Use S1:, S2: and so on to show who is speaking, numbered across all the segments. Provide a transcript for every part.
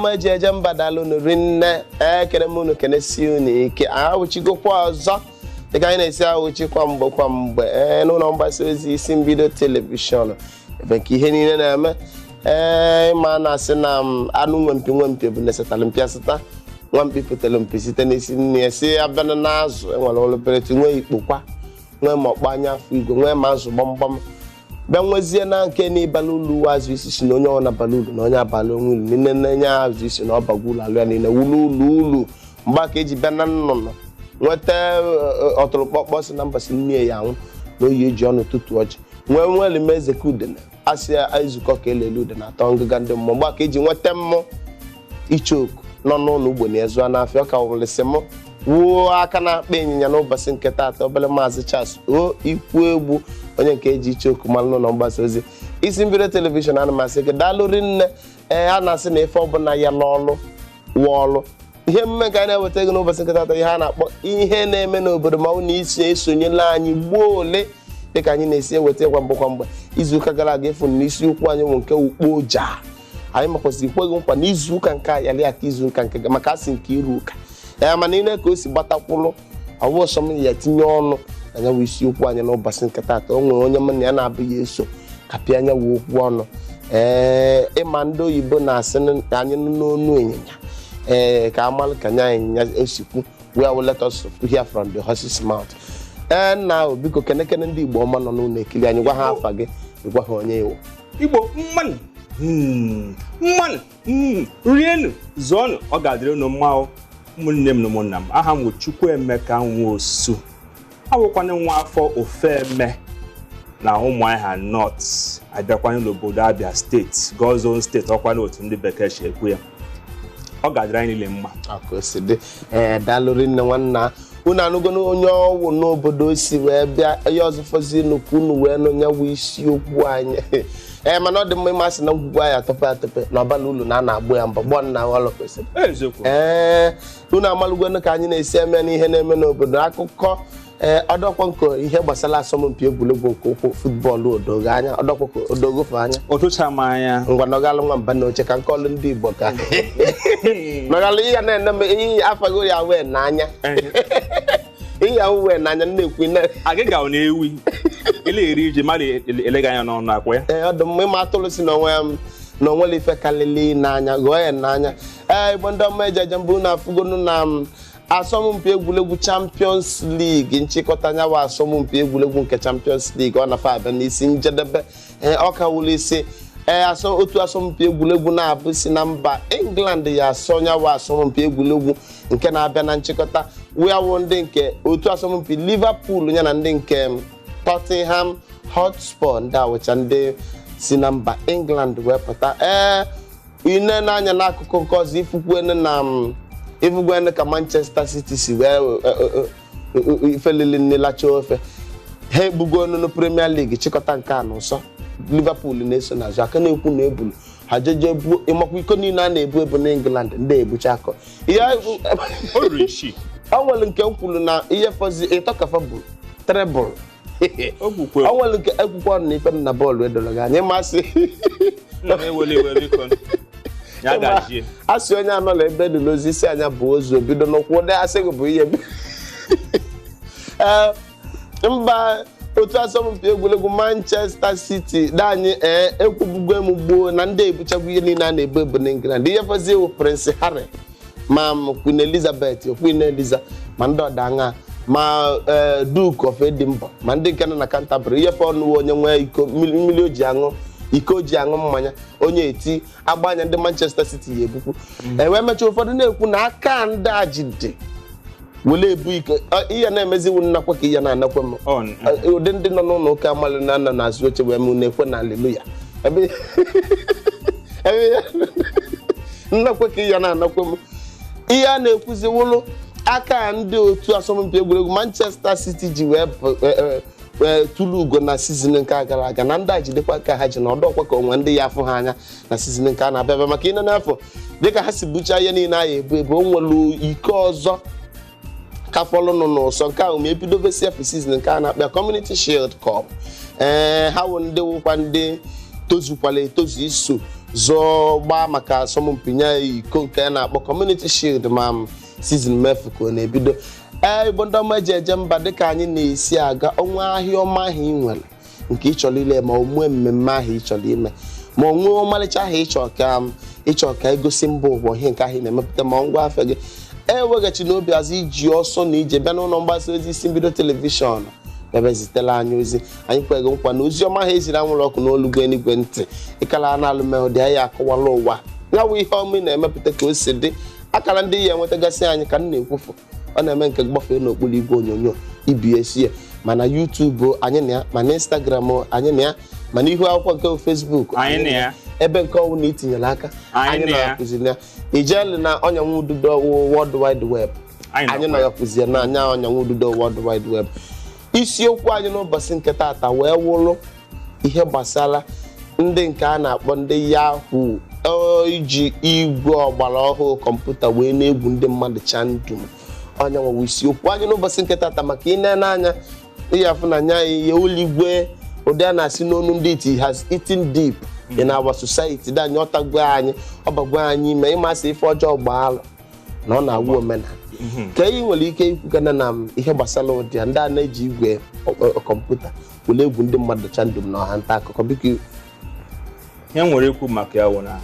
S1: Ọma eji eje mba, daalụ rinne. Ekere m unu, kenesi unu ike. Awụchigokwa ọzọ dịka anyị na-esi awụchi kwa mgbe kwa mgbe, ee, n'ụlọ mgbasa ozi Isi Mbido Television, ebe nke ihe niile na-eme. Ee, ma na-asị na m anụ nwempi nwempi bụ na-esetara mpi asịta nwampi pụtara mpi site n'isi nne ya si abịa n'azụ. Enwere olobere nwee ikpokwa, nwee ma ọkpọ anya afọ igwe, nwee ma azụ gbamgbam, bịa nwezie na nke n'ịbala ụlọ uwe azụ isi si na onye ọ na-abala ulu na onye abala onwe ulu niile na-enye azụ isi na ọbagwa ụlọ alụ ya niile wulu ụlọ ulu. Mgbe ka eji bịa na nnụnụ nweta ọtụrụkpọkpọ si na mba si nne ya anwụ na oyi eji ọnụ tụtụ ọjị, nwee nwelime eze ka udene asị ezukọ ka elele udene atọ ngịga ndị mmụọ. Mgbe ka eji nweta mmụọ ichoku nọ n'ụlọ ugbo na ezu n'afịa ọka wụlịsị mụ wuo aka na-akpa ịnyịnya n'ụbọchị nke taata, obere Maazị Charles o ikwu egwu, onye nke eji ichoku malụ n'ụlọ mgbasa ozi Isi Mbido Television. Ana m asị gị daalụ rinne. Ee, a na-asị na ife ọbụla ya n'ọlụ wụ ọlụ. Ihe mmume nke anyị na-eweta gị n'ụbọchị nke taata, ihe a na-akpọ ihe na-eme n'obodo, ma ọ na isi esonyela anyị gbuo ole dịka anyị na-esi eweta kwa mgbe kwa mgbe. Izuụka gara aga, ịfụ na isiokwu anyị bụ nke ukpo ụja anyị makwasịrị ikweghị nkwa n'izuụka nke a yali aka izuụka nke maka asị nke iru ụka ya, mana ile ka o si gbatakwụlụ ọwụ ọsọ m ya tinye ọnụ anya wụ isiokwu anyị n'ụbọchị nke taata. O nwere onye mụ na ya na-abụghị eso kapịa anya wụ okwu ọnụ. Ee, ịma ndị oyibo na-asị anyị n'onu ịnyịnya, ee, ka amalụ ka nya ịnyịnya esikwu. We will let us hear from the horse's mouth. Ee, nna ahụ, biko kenekene ndị Igbo ọma nọ n'ụlọ ekiri anyị, gwa ha afa gị, gwa ha onye iwu.
S2: Igbo mmanụ, mmanụ, rienụ, zụọnụ, ọ ga-adịrị unu mma o. Ụmụnne m na ụmụnna m, aha m bụ Chukwuemeka Nwosu, awụkwana nwa afọ Ofeme na Ụmụahịa North, abịakwana n'obodo Abia Steeti, God's own steeti, ọkwa n'otu ndị bekee si ekwu ya. Ọ ga-adịrị anyị niile mma.
S1: Ka o si dị. Ee, daalụ rinne nwanna. Unu anụgo onye ọwụ n'obodo si wee bịa ihe ọzọ fọzi nnukwu unu wee nụ ya wụ isiokwu anyị. Ee, mana ọ dị mma ịmasị na ngwugwu anyị atọpe atọpe na ọbala ụlọ na a na-agbụ ya mbọ gbọ nna ọlụ kwesịrị.
S2: Eziokwu.
S1: Ee, unu amalụgonu ka anyị na-esi eme n'ihe na-eme n'obodo, akụkọ. Ee, ọdọkwa nke ihe gbasara asọmpi egwuregwu nke ụkwụ football odogo anya, ọdọkwa ka odogofe anya.
S2: Ụtụcha m anya.
S1: Ngwa, nọgalụ nwamba na oche ka nke ọlụ ndị Igbo ka nọgalụ ihe na-ene m ihe afago ya wee n'anya, ihe ya wee n'anya na-ekwu na
S2: agịga ọ na-ewi ele eri iji mmadụ elega anya n'ọnụ akwa ya.
S1: Ee, ọ dị mma. Ịma atụrụ si n'onwe ya na onwere ife karịrị n'anya gụọ ya n'anya. Ee, Igbo ndị ọma eji eje mbụ, unu afụgonu na m asọmpi egwuregwu Champions League, nchịkọta nyawa asọmpi egwuregwu nke Champions League, ọ na-afa abịa n'isi njedebe. Ee, ọ ka wụrụ isi. Ee, asọ otu asọmpi egwuregwu na-abụ si na mba England ya asọ nyawa asọmpi egwuregwu nke na-abịa na nchịkọta wịawụ ndị nke otu asọmpi Liverpool ya na ndị nke Tottenham Hotspur, ndị awụcha ndị si na mba England wee pụta. Ee, ine n'anya n'akụkụ nke ọzọ, ifukwene na ifukwene ka Manchester City si wee ifelili nne lacha ofe ha egbugo onunu Premier League chịkọta nke a n'ụsọ. Liverpool na-eso n'azụ aka na-ekwu na ebulu ha jeje buo ịmakwa iko niile a na-ebu ebu n'England, ndị ebucha akọ ihe.
S2: O ruru 6.
S1: O nwere nke m kwuru na ihe fọzi ịtọ kafa bụ treble.
S2: O gwukwe.
S1: O nwere nke ekwukwa na ife na bọọlụ edoro gị anya ịmasị.
S2: Nna m, ewele iwe, biko, ya gajie.
S1: A sị onye anọ na ebe dị n'ozi isi anya bụ ozu obido n'ụkwụ ụdị asị gị bụ ihe. Ee, mba otu asọmpi egwuregwu Manchester City danyị. Ee, ekwubugo m gboo na ndị ebuchagwu ihe niile a na-ebu ebu n'England. Ihe fọzi ewu Prince Harry ma Queen Elizabeth, Queen Eliza, ma ndị ọdaṅa, ma ee, Duke of Edinburgh, ma ndị nke nọ na Canterbury. Ihe fọ ọnụ onye nwee iko mmiri o ji aṅụ, iko o ji aṅụ mmanya, onye eti agba anya ndị Manchester City ya ebukwu. Ewee mechaa, ụfọdụ na-ekwu na aka ndị a jide wele ebu ike. Ihe na-emeziwu nnakwa ka ihe na-anakwa m. Ụdị ndị nọ n'ụlọ ụka amalị na nna n'azụ oche wee m na-ekwe na aleluya ebe nnakwa ka ihe na-anakwa m. Ihe a na-ekwuzi wụlụ aka ndị otu asọmpi egwuregwu Manchester City ji wee tụrụ ugo na season nke a gara aga, na ndị a jidekwa ka ha ji na ọdọkwa ka onwe ndị ya afụ ha anya na season nke a na-abịa abịa, maka ịne n'afọ dịka ha si buchaa ihe niile a ya ebu ebu, o nwere iko ọzọ ka fọlụnụ n'ụsọ nke ahụ ma ebido CF season nke a na-akpọ Community Shield Cup. Ee, ha wụ ndị wụkwa ndị tozukwala etozu iso zọọ. Zụọ gbaa maka asọmpi nye iko nke a na-akpọ Community Shield ma m season mefu ka ọ na-ebido. Ee, Igbo ndị ọma eji eje mba, dịka anyị na-esi aga ọnwa ahịa ọma ahụ ị nwere nke ị chọrọ ile, ma onwe mmemme ahụ ị chọrọ ime, ma onwe ọmarịcha ahụ ịchọ ka egosi mba ụwa ihe nke ahụ ị na-emepụta, ma ngwa afọ gị, eweghachi n'obi azụ iji ọsọ na ije bịa n'ụlọ mgbasa ozi isi mbido telivishọn ebe zitela anyị ozi. Anyị kweghị nkwa na ozi ọma ha eziri anwụrụ ọkụ n'olu eluigwe ntị ịkala na alụmdi anyị akọwala ụwa ya wụ ihe ọma ị na-emepụta ka o si dị. Akara ndị ya enwetagasị anyị ka m na-ekwufu, ọ na-eme nke gbafee n'okpuru igwe onyonyo ibs ya, mana YouTube anyị na ya, mana Instagram anyị na ya, mana ihu akwụkwọ nke Facebook
S2: Anyị na ya.
S1: Ebe nke ọwụ na itinyere aka
S2: Anyị
S1: anyị
S2: na ya.
S1: na-akụziri ya ijelu na ọnyanwụ ududo World Wide Web.
S2: Anyị
S1: anyị
S2: nọkwa.
S1: nọ ya kụzie na anya ọnyanwụ ududo World Wide Web. Isiokwu anyị n'ụbọchị nke taata wee wụrụ ihe gbasara ndị nke a na-akpọ ndị Yahoo, iji igwe ọgbara ọhụụ kọmputa wee na-egwu ndị mmadụ chandum. Onye nwewe isiokwu anyị n'ụbọchị nke taata, maka ine n'anya ihe afụ na anya ihe ụlọigwe ụdị a na-asị n'onu ndị iti has eaten deep in our society. Dị anyị ọtagwe anyị, ọbagwe anyị ime ịmasị ife ọjọọ gbaalụ na ọ na-awụ omenala ka ị nwere ike ikwukana na m ihe gbasara ụdị a ndị a na-eji igwe kọmputa were egwu ndị mmadụ chandum na ọha nta akụkọ, biko.
S2: Ihe m nwere ikwu maka ya wụ na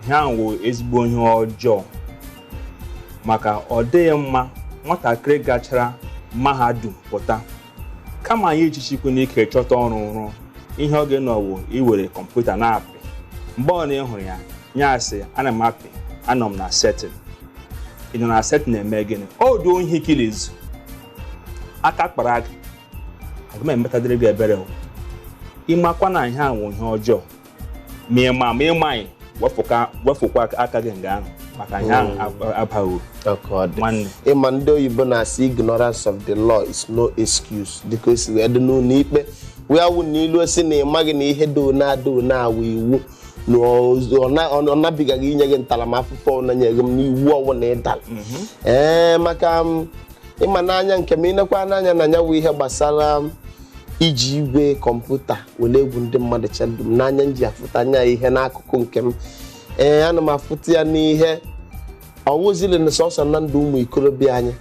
S2: ihe ahụ wụ ezigbo ihe ọjọọ, maka ọ dịghị mma nwatakịrị gachara mahadum pụta, kama anyị ejichikwu n'ike chọta ọrụ rụọ, ihe ọ ga-enọ wụ iwere kọmputa na-apị. Mgbe ọ na ịhụrụ ya, ya asị, "Ana m apị, anọ m na setting." Ị nọ na setting eme gịnị? O duo ihe ikilizu aka kpara gị, aga m emetadịrị gị ebere o. Ịmakwa na ihe a wụ ihe ọjọọ, ma ị ma ma ị maghị, wefụkwa aka gị nga ahụ, maka ihe ahụ abaghị uru. Nwanne.
S1: Ịma ndị oyibo na-asị, "Ignorance of the law is no excuse." Dịka o si wee dị n'ụlọ ikpe, wee wụ na ilu osi na ịmaghị na ihe do na-adụ na-awụ iwu na ọ nabigaghị inye gị ntaramahụhụ ọ na-enye gị m n'iwu ọwụ na ịdara. Ee, maka m, ịma n'anya nke m, ịnekwa n'anya na ya wụ ihe gbasara iji igwe kọmputa were egwu ndị mmadụ chandum n'anya nji afụta anya ihe n'akụkụ nke m. Ee, ana m afụta ya n'ihe ọwụzili na sọsọ na ndụ ụmụ ikorobịa anyị.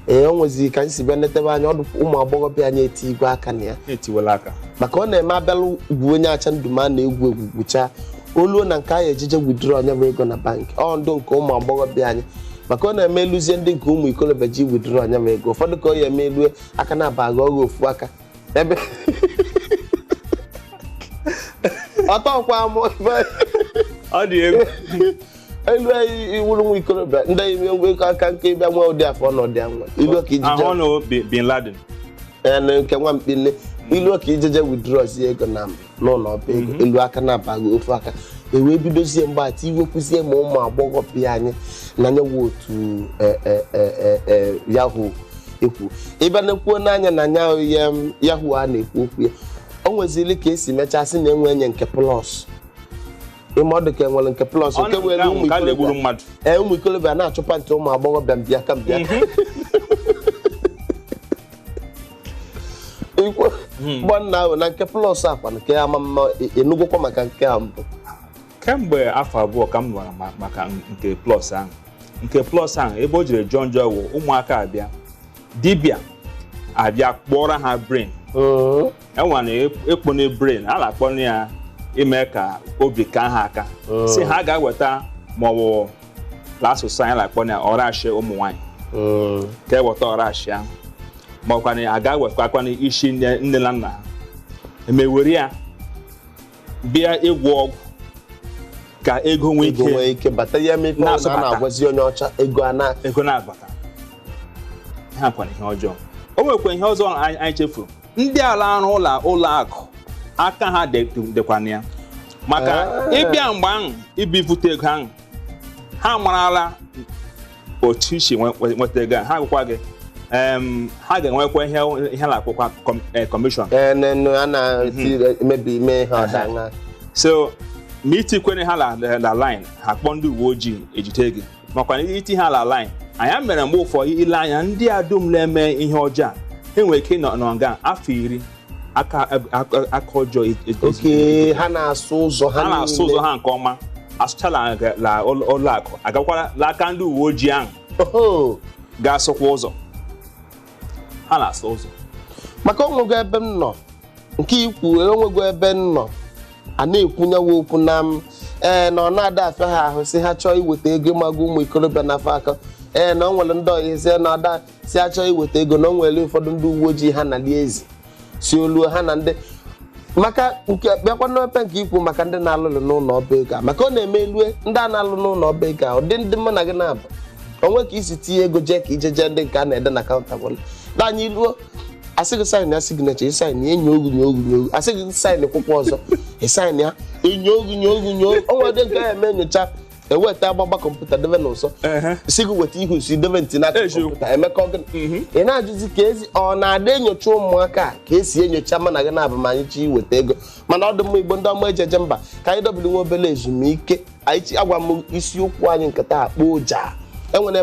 S1: Ee, o nweziri ka anyị si bịa netebe anya ọdụ ụmụ agbọghọbịa anyị eti igwe aka na ya.
S2: Etiwela aka.
S1: Maka ọ na-eme abịala ugwu onye acha ndụ a na-egwu egwu gwuchaa oluo na nke anyị ejije withdraw anya bụ ego na bankị ọ ndụ nke ụmụ agbọghọbịa anyị, maka ọ na-eme eluzie ndị nke ụmụ ikorobịa ji withdraw anya bụ ego ụfọdụ ka ọ ya eme elue aka na-aba agha ọghọ ofu aka ebe ọtọkwa mụ.
S2: Ọ dị egwu.
S1: Elu iwuru nwa ikorobịa ndị ime aka nke ịbịa nwee ụdị afọ ọnọdụ ya nwe ilu ka ijije
S2: Ahụ ọnụ Bin Laden.
S1: Ee, nke nwa mkpile ilu ka ijeje withdraw ego na n'ụlọ ọba ego elu aka na-abaghị ofu aka ewee bidozie mgbaati iwekwuzie ma ụmụ agbọghọbịa anyị na nyewa otu Yahoo ekwu ịbịa na-ekwuo n'anya na nya ihe Yahoo a na-ekwu okwu ya, o nwezili ka esi mechaa sị na enwe enye nke plus ime ọ dị ka enwere nke plus
S2: Ọ
S1: nke were
S2: nke ahụ
S1: ụmụ
S2: nke a na-egburu
S1: ikorobịa
S2: mmadụ.
S1: Ee, ụmụ ikorobịa na-achụpa ntị ụmụ agbọghọbịa mbịaka mbịaka ikwu gbọ nna ahụ na nke plus akwa nke ama mma enugwukwa maka nke a mbụ.
S2: Kemgbe afọ 2 ka m nụrụ maka nke plus ahụ, nke plus ahụ ebe o jiri jọọ njọ wụ ụmụaka abịa, dibịa abịa kpọrọ ha brain. Enwe na ịkpọne brain a na-akpọ ya ime ka obi ka ha aka si ha ga-eweta, maọbụ l'asụsụ anyị na-akpọ ya ọrashi ụmụ nwanyị, ka eweta ọrashi ahụ, ma ọkwa na a ga-ewetakwana isi nne nne na nna ha emewere ya bịa ịgwọ ọgwụ ka ego nwee
S1: ego
S2: ike
S1: nwee ike bata ya mepe ọ na a
S2: Na-asụbata.
S1: Na-agwazi onye ọcha ego a na
S2: Ego na-abata ha kwana ihe ọjọọ. O nwekwa ihe ọzọ anyị chefuru, ndị ala arụ ụlọ akụ aka ha dịkwana ya, maka ịbịa mgbe ahụ ibivute ego ahụ, ha marala otu isi nweta ego ahụ, ha gwakwa gị ha ga-enwekwa ihe a na-akpọkwa commission.
S1: Ee, nenu a na-eti emebi ime ihe ọdaṅa.
S2: So ma itikwere ha na line, ha kpọọ ndị uwe ojii ejide gị, makwa na iti ha na line anya mere mgbe ụfọdụ ile anya ndị a dum na-eme ihe ọjọọ a, ha nwere ike ịnọ nọ nga afọ 10 aka ọjọọ
S1: Oke ha na-asụ ụzọ ha
S2: ha na-asụ
S1: niile.
S2: Ụzọ ha nke ọma. Asụchala la ụlọ akụ, agakwala n'aka ndị uwe ojii ahụ.
S1: Oho.
S2: Ga-asụkwa ụzọ ha na-asụ ụzọ.
S1: Maka onwego ebe m nọ nke ikwu, onwego ebe m nọ a na-ekwunyewa okwu na m, ee, na ọ na-ada afịa ha ahụ si ha chọọ iweta ego, ịmago ụmụ ikorobịa na-afọ aka, ee, na o nwere ndị ọyị si na ọda si achọ iweta ego, na o nwere ụfọdụ ndị uwe ojii ha na ezi si oluo ha na ndị maka nke bịakwa n'epe nke ikwu maka ndị na-alụlụ n'ụlọ ọba ego a, maka ọ na-eme elue ndị a na-alụ n'ụlọ ọba ego a, ụdị ndị mụ na gị na-abụ onwe ka isi tinye ego jee ka ije jee ndị nke a na-ede na counter gwụla na anyị ruo, asị gị sign ya signature, ịsign ya, enyo ogu nye ogu nye ogu, asị gị sign kwụkwọ ọzọ, ịsign ya, enyo ogu nye ogu nye ogu. Onwe dị nke a eme nyocha, eweta agbagba kọmputa debe n'ụsọ, si gị weta ihu, si debe ntị n'aka
S2: Eziokwu.
S1: kọmputa emekọ gịnị? Ị na-ajụzi ka ezi ọ na-ada enyocha ụmụaka a ka esi enyocha mana gị na-abụ ma anyị chi iweta ego. Mana ọ dị mma, Igbo ndị ọma eji eje mba, ka anyị dobili nwa obere ezumike. Anyị chi agwa m isiokwu anyị nke taa kpoo ụja enwere.